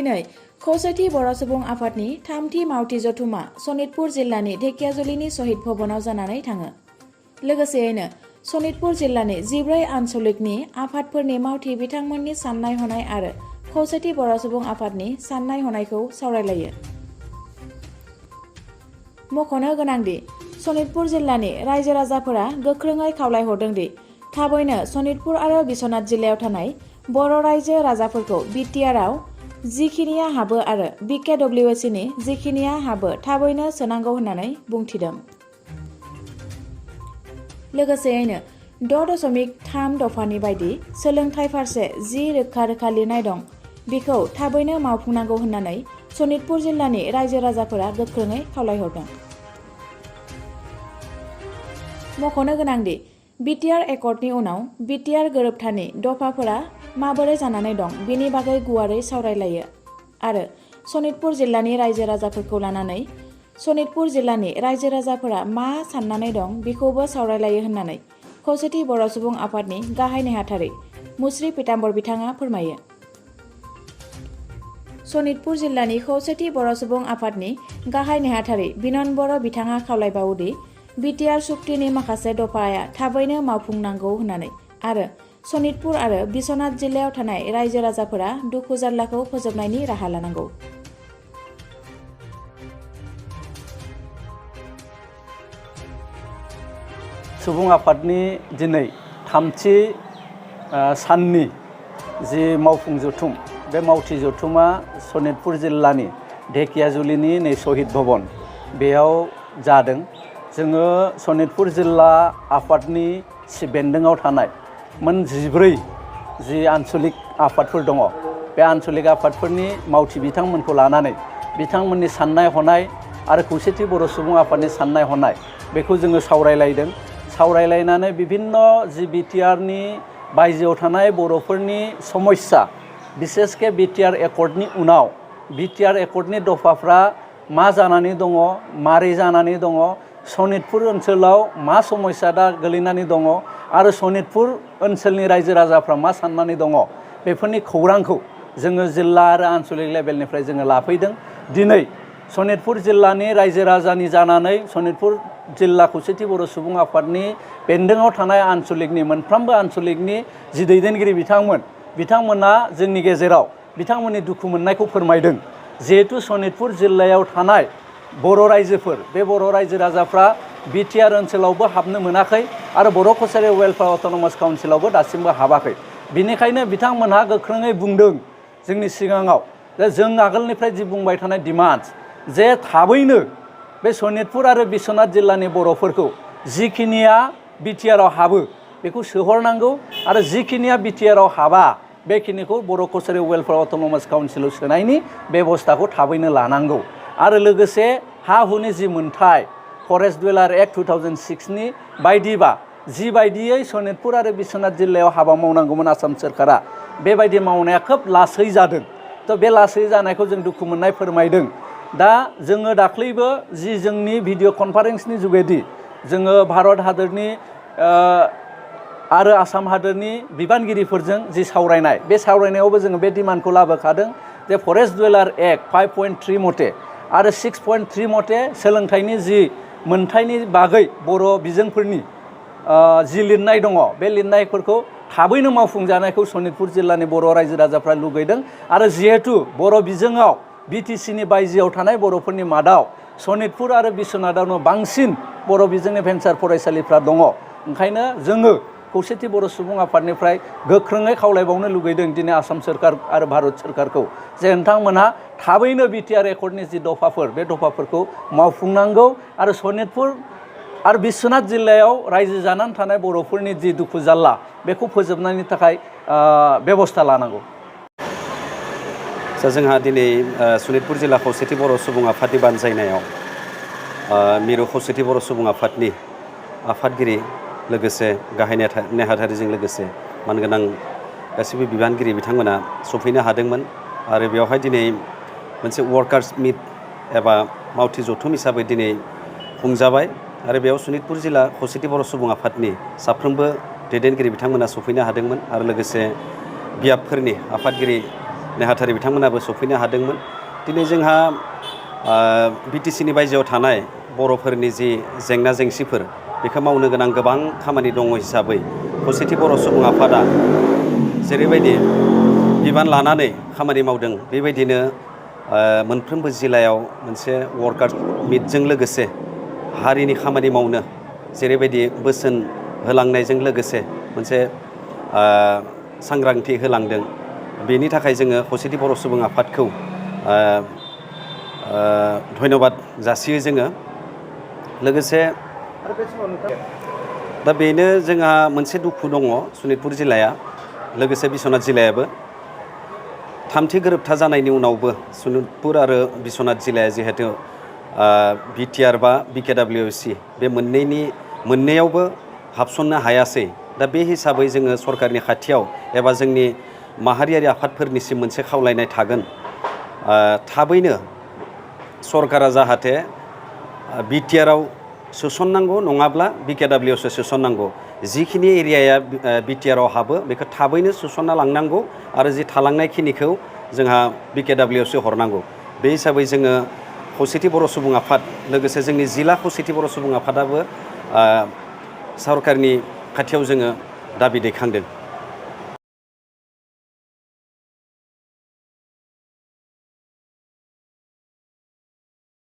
दिनै खौसेथि बर' सुबुं आफादनि थामथि मावथि जथुमा सनितपुर जिल्लानि ढेकियाजुलिनि शहीद भवनाव जानानै थाङो। लोगोसेयैनो सनितपुर जिल्लानि 14 आनसलिकनि आफादफोरनि मावथि बिथांमोननि साननाय हनाय आरो खौसेथि बर' सुबुं आफादनि साननाय हनायखौ सावरायलायो। मख'नो गोनांदि सनितपुर जिल्लानि रायजो राजाफोरा गोख्रोङै खावलायहरदोंदि थाबैनो सनितपुर आरो बिश्वनाथ जिल्लायाव थानाय बर' रायजो राजाफोरखौ बिटिआरआव जिखिनिया हाबो आरो BKWAC नि जिखिनिया हाबो थाबैनो सोनांगौ होननानै बुंथिदों। लोगोसेयैनो 6.3 दफानि बायदि सोलोंथाइ फारसे जि रोखा रोखा लिरनाय दं बेखौ थाबैनो मावफुंनांगौ होननानै सनितपुर जिल्लानि रायजो राजाफोरा गोख्रोङै खावलायहरदों। मख'नो गोनांदि बिटिआर एकर्डनि उनाव बिटिआर गोरोबथानि दफाफोरा माबोरै जानानै दं बेनि बागै गुवारै सावरायलायो आरो सनितपुर जिल्लानि रायजो राजाफोरखौ लानानै सनितपुर जिल्लानि रायजो राजाफोरा मा साननानै दं बेखौबो सावरायलायो होननानै खौसेथि बर' सुबुं आफादनि गाहाय नेहाथारि मुस्रि पिताम्बर बिथाङा फोरमायो। सनितपुर जिल्लानि खौसेथि बर' सुबुं आफादनि गाहाय नेहाथारि बिनन बर' बिथाङा खावलायबावोदि बिटिआर सुक्तिनि माखासे दफाया थाबैनो मावफुंनांगौ होननानै आरो सनितपुर आरो बिश्वनाथ जिल्लायाव थानाय रायजो राजाफोरा दुखु जारलाखौ फोजोबनायनि राहा लानांगौ। सुबुं आफादनि दिनै थामथि साननि जि मावफुं जथुम बे मावथि जथुमा सनितपुर जिल्लानि ढेकियाजुलिनि नै शहीद भवन बेयाव जादों। जोङो सनितपुर जिल्ला आफादनि बेन्दोङाव थानाय मोन 14 जि आनसलिक आफादफोर दङ बे आनसलिक आफादफोरनि मावथि बिथांमोनखौ लानानै बिथांमोननि साननाय हनाय आरो खौसेथि बर' सुबुं आफादनि साननाय हनाय बेखौ जोङो सावरायलायदों। सावरायलायनानै बिभिन्न जि बिटिआरनि बायजोआव थानाय बर'फोरनि समस्या बिसेसके बिटिआर एकर्डनि उनाव बिटिआर एकर्डनि दफाफ्रा मा जानानै दङ मारै जानानै दङ सनितपुर ओनसोलाव मा समस्या दा गोलैनानै दङ आरो सनितपुर ओनसोलनि रायजो राजाफ्रा मा साननानै दङ बेफोरनि खौरांखौ जोङो जिल्ला आरो आनसलिक लेभेलनिफ्राय जोङो लाफैदों। दिनै सनितपुर जिल्लानि रायजो राजानि जानानै सनितपुर जिल्ला खौसेथि बर' सुबुं आफादनि बेन्दोङाव थानाय आनसलिकनि मोनफ्रोमबो आनसलिकनि जि दैदेनगिरि बिथांमोना जोंनि गेजेराव बिथांमोननि दुखु मोननायखौ फोरमायदों। जिहेतु सनितपुर जिल्लायाव थानाय बर' रायजोफोर बे बर' रायजो राजाफ्रा बिटिआर ओनसोलावबो हाबनो मोनाखै आरो बर' कसारि वेलफेयार अट'नमास काउन्सिलावबो दासिमबो हाबाखै। बिनिखायनो बिथांमोनहा गोख्रोङै बुंदों जोंनि सिगाङाव जे जों आगोलनिफ्राय जि बुंबाय थानाय डिमान्ड जे थाबैनो बे सनितपुर आरो बिश्वनाथ जिल्लानि बर'फोरखौ जिखिनिया बिटिआरआव हाबो बेखौ सोहरनांगौ आरो जिखिनिया बिटिआरआव हाबा बेखिनिखौ बर' कसारि वेलफेयार अट'नमास काउन्सिलाव सोनायनि बेबस्थाखौ थाबैनो लानांगौ आरो लोगोसे हा हुनि जि मोनथाय फरेस्ट डुवेलार एक्ट 2006 नि बायदिबा जिबायदियै सनितपुर आरो बिश्वनाथ जिल्लायाव हाबा मावनांगौमोन आसाम सोरखारा बेबायदि मावनाया खोब लासै जादों। थ' बे लासै जानायखौ जों दुखु मोननाय फोरमायदों। दा जोङो दाख्लैबो जि जोंनि भिडिअ कनफारेन्सनि जुगेदि जोङो भारत हादरनि आरो आसाम हादरनि बिबानगिरिफोरजों जि सावरायनाय बे सावरायनायावबो जोङो बे डिमान्डखौ लाबोखादों जे फरेस्ट डुवेलार एक्ट 5.3 मथे आरो 6.3 मथे सोलोंथाइनि जि मोनथायनि बागै बर' बिजोंफोरनि जि लिरनाय दङ बे लिरनायफोरखौ थाबैनो मावफुंजानायखौ सनितपुर जिल्लानि बर' रायजो राजाफ्रा लुगैदों आरो जिहेतु बर' बिजोङाव बिटिसिनि बायजोआव थानाय बर'फोरनि मादाव सनितपुर आरो बिश्वनाथावनो बांसिन बर' बिजोंनि भेन्सार फरायसालिफ्रा दङ। ओंखायनो जोङो खौसेथि बर' सुबुं आफादनिफ्राय गोख्रोङै खावलायबावनो लुगैदों दिनै आसाम सोरखार आरो भारत सोरखारखौ जे नोंथांमोनहा थाबैनो बिटिआर एकर्डनि जि दफाफोर बे दफाफोरखौ मावफुंनांगौ आरो सनितपुर आरो बिश्वनाथ जिल्लायाव रायजो जानानै थानाय बर'फोरनि जि दुखु जारला बेखौ फोजोबनायनि थाखाय बेबस्था लानांगौ। जोंहा दिनै सनितपुर जिल्ला खौसेथि बर' सुबुं आफादनि बानजायनायाव मिरु खौसेथि बर' सुबुं आफादनि आफादगिरि लोगोसे गाहाय नेहाथारिजों लोगोसे मानगोनां गासिबो बिबानगिरि बिथांमोना सफैनो हादोंमोन आरो बेवहाय दिनै मोनसे वार्कार्स मिट एबा मावथि जथुम हिसाबै दिनै खुंजाबाय आरो बेयाव सनितपुर जिल्ला खौसेथि बर' सुबुं आफादनि साफ्रोमबो दैदेनगिरि बिथांमोना सफैनो हादोंमोन आरो लोगोसे बियाबफोरनि आफादगिरि नेहाथारि बिथांमोनाबो सफैनो हादोंमोन। दिनै जोंहा बिटिसिनि बायजोआव थानाय बर'फोरनि जि जेंना जेंसिफोर बेखौ मावनो गोनां गोबां खामानि दङ हिसाबै खौसेथि बर' सुबुं आफादा जेरैबायदि बिबान लानानै खामानि मावदों बेबायदिनो मोनफ्रोमबो जिल्लायाव मोनसे वर्कार मिटजों लोगोसे हारिनि खामानि मावनो जेरैबायदि बोसोन होलांनायजों लोगोसे मोनसे सांग्रांथि होलांदों। बेनि थाखाय जोङो खौसेथि बर' सुबुं आफादखौ धन्यबाद जासियो जोङो। लोगोसे दा बेनो जोंहा मोनसे दुखु दङ सनितपुर जिल्लाया लोगोसे बिश्वनाथ जिल्लायाबो थामथि गोरोबथा जानायनि उनावबो सनितपुर आरो बिश्वनाथ जिल्लाया जिहेतु बिटिआर बा BKWAC बे मोननैयावबो हाबसननो हायासै। दा बे हिसाबै जोङो सरकारनि खाथियाव एबा जोंनि माहारियारि आफादफोरनिसिम मोनसे खावलायनाय थागोन, थाबैनो सरकारा जाहाथे बिटिआरआव सोसननांगौ नङाब्ला BKWAC सोसननांगौ। जिखिनि एरियाया बिटिआरआव हाबो बेखौ थाबैनो सोसनना लांनांगौ आरो जि थालांनायखिनिखौ जोंहा BKWAC हरनांगौ। बे हिसाबै जोङो खौसेथि बर' सुबुं आफाद लोगोसे जोंनि जिल्ला खौसेथि बर' सुबुं आफादाबो सरकारनि खाथियाव जोङो दाबि दैखांदों।